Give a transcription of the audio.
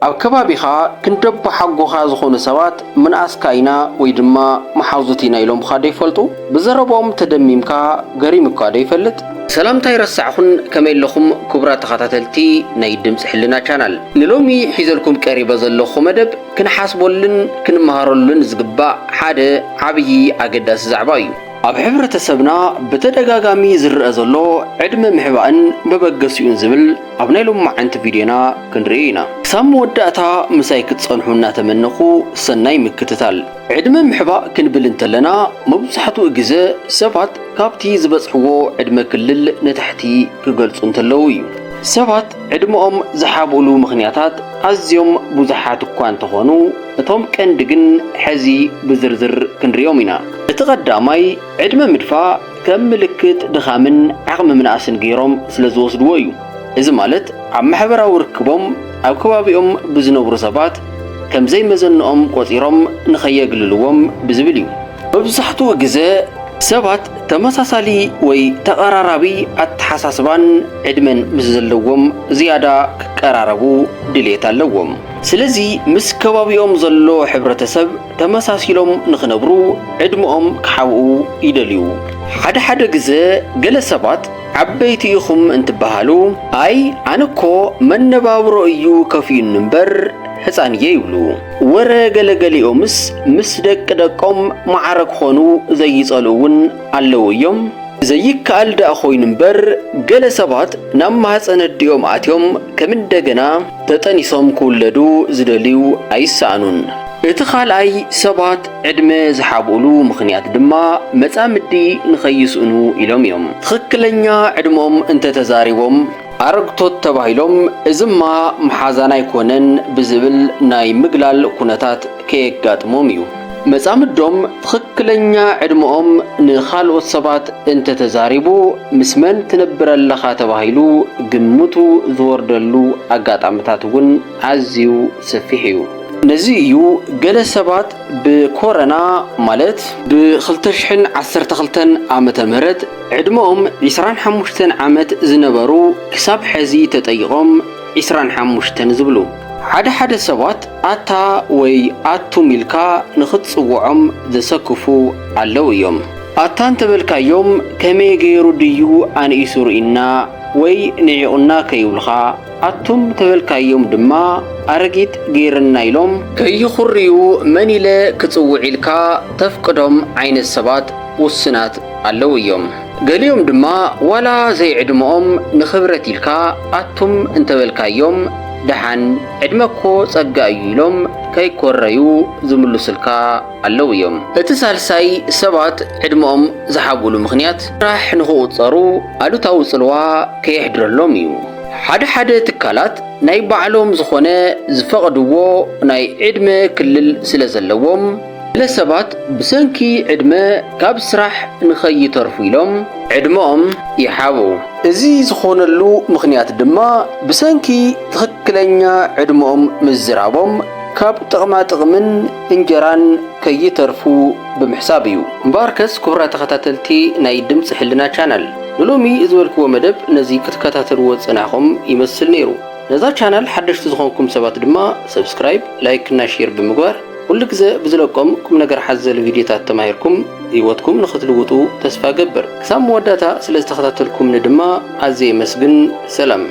ኣብ ከባቢኻ ክንደቦ ሓጎኻ ዝኾኑ ሰባት ምንኣስካ ኢና ወይ ድማ መሓዙት ኢና ኢሎምኻ ዶ ይፈልጡ? ብዘረብኦም ተደሚምካ ገሪሙካ ዶ ይፈልጥ? ሰላምታ ኣይረሳዕኹን፣ ከመይ ኣለኹም ክቡራት ተኸታተልቲ ናይ ድምፂ ሕልና ቻናል? ንሎሚ ሒዘልኩም ቀሪበ ዘለኹ መደብ ክንሓስበሉን ክንመሃረሉን ዝግባእ ሓደ ዓብዪ ኣገዳሲ ዛዕባ እዩ። ኣብ ሕብረተሰብና ብተደጋጋሚ ዝረኣ ዘሎ ዕድመ ምሕባእን መበገሲኡን ዝብል ኣብ ናይ ሎማዓንቲ ቪድዮና ክንርኢ ኢና። ክሳብ መወዳእታ ምሳይ ክትጸንሑ እናተመነኹ ሰናይ ምክትታል። ዕድመ ምሕባእ ክንብል እንተለና መብዛሕትኡ ግዘ ሰባት ካብቲ ዝበጽሕዎ ዕድመ ክልል ንታሕቲ ክገልጹ እንተለዉ እዩ። ሰባት ዕድመኦም ዝሓብእሉ ምኽንያታት ኣዝዮም ብዙሓት እኳ እንተኾኑ፣ እቶም ቀንዲ ግን ሕዚ ብዝርዝር ክንሪኦም ኢና። እቲ ቀዳማይ፣ ዕድመ ምድፋእ ከም ምልክት ድኻምን ዓቕሚ ምንኣስን ገይሮም ስለ ዝወስድዎ እዩ። እዚ ማለት ኣብ ማሕበራዊ ርክቦም፣ ኣብ ከባቢኦም ብዝነብሩ ሰባት ከም ዘይመዘንኦም ቆጺሮም ንኸየግልልዎም ብዝብል እዩ። መብዛሕትኡ ግዘ ሰባት ተመሳሳሊ ወይ ተቐራራቢ ኣተሓሳስባን ዕድመን ምስ ዘለዎም ዝያዳ ክቀራረቡ ድሌት ኣለዎም። ስለዚ ምስ ከባቢኦም ዘሎ ሕብረተሰብ ተመሳሲሎም ንኽነብሩ ዕድመኦም ክሓብኡ ይደልዩ። ሓደ ሓደ ግዘ ገለ ሰባት ዓበይቲ ኢኹም እንትበሃሉ፣ ኣይ ኣነ እኮ መነባብሮ እዩ ከፊኡኒ እምበር ሕፃን እየ ይብሉ። ወረ ገለገሊኦምስ ምስ ደቂ ደቆም ማዕረ ክኾኑ ዘይጸልኡ እውን ኣለዉ እዮም። ዘይከኣል ደኣ ኮይኑ እምበር፣ ገለ ሰባት ናብ ማህፀን ኣዲኦም ኣትዮም ከም እንደገና ተጠኒሶም ክውለዱ ዝደልዩ ኣይሰኣኑን። እቲ ካልኣይ ሰባት ዕድመ ዝሓብኡሉ ምኽንያት ድማ መጻምዲ ንኸይስእኑ ኢሎም እዮም። ትኽክለኛ ዕድመኦም እንተተዛሪቦም ኣረግቶት ተባሂሎም፣ እዝማ መሓዛና ኣይኮነን ብዝብል ናይ ምግላል ኩነታት ከየጋጥሞም እዩ። መጻምዶም ትኽክለኛ ዕድመኦም ንኻልኦት ሰባት እንተተዛሪቡ፣ ምስ መን ትነብር ኣለኻ ተባሂሉ ግምቱ ዝወርደሉ ኣጋጣምታት እውን ኣዝዩ ሰፊሕ እዩ። ነዚ እዩ ገለ ሰባት ብኮረና፣ ማለት ብ ክልተ ሽሕን ዓሰርተ ክልተን ዓመተ ምህረት ዕድመኦም ዒስራን ሓሙሽተን ዓመት ዝነበሩ ክሳብ ሕዚ ተጠይቖም ዒስራን ሓሙሽተን ዝብሉ። ሓደ ሓደ ሰባት ኣታ ወይ ኣቱም ኢልካ ንኽትጽውዖም ዘሰክፉ ኣለዉ እዮም። ኣታ እንተበልካዮም ከመይ ገይሩ ድዩ ኣንኢሱ ርኢና ወይ ንዒቑና ከይብሉኻ፣ ኣቱም ተበልካዮም ድማ ኣረጊት ገይርና ኢሎም ከይኹርዩ መን ኢለ ክጽውዕ ኢልካ ተፍቅዶም ዓይነት ሰባት ውሱናት ኣለዉ እዮም። ገሊኦም ድማ ዋላ ዘይዕድመኦም ንኽብረት ኢልካ ኣቱም እንተበልካዮም ደሓን ዕድመ እኮ ጸጋ እዩ ኢሎም ከይኮረዩ ዝምልሱልካ ኣለዉ እዮም። እቲ ሳልሳይ ሰባት ዕድመኦም ዝሓብኡሉ ምኽንያት ስራሕ ንኽቑጸሩ ኣሉታዊ ጽልዋ ከየሕድረሎም እዩ። ሓደ ሓደ ትካላት ናይ ባዕሎም ዝኾነ ዝፈቐድዎ ናይ ዕድመ ክልል ስለ ዘለዎም፣ ገለ ሰባት ብሰንኪ ዕድመ ካብ ስራሕ ንኸይተርፉ ኢሎም ዕድመኦም ይሓብኡ። እዚ ዝኾነሉ ምኽንያት ድማ ብሰንኪ ትኽክለኛ ዕድመኦም ምዝራቦም ካብ ጥቕማ ጥቕምን እንጀራን ከይተርፉ ብምሕሳብ እዩ። እምበኣርከስ ክቡራት ተኸታተልቲ ናይ ድምፂ ሕልና ቻናል፣ ንሎሚ ዝበልክዎ መደብ ነዚ ክትከታተልዎ ዝጸናሕኹም ይመስል ነይሩ። ነዛ ቻናል ሓደሽቲ ዝኾንኩም ሰባት ድማ ሰብስክራይብ፣ ላይክ እና ሼር ብምግባር ኩሉ ግዘ ብዝለቆም ቁም ነገር ሓዘል ቪድዮታት ተማሂርኩም ህይወትኩም ንኽትልውጡ ተስፋ ገብር። ክሳብ መወዳእታ ስለ ዝተኸታተልኩምኒ ድማ ኣዝየ የመስግን። ሰላም።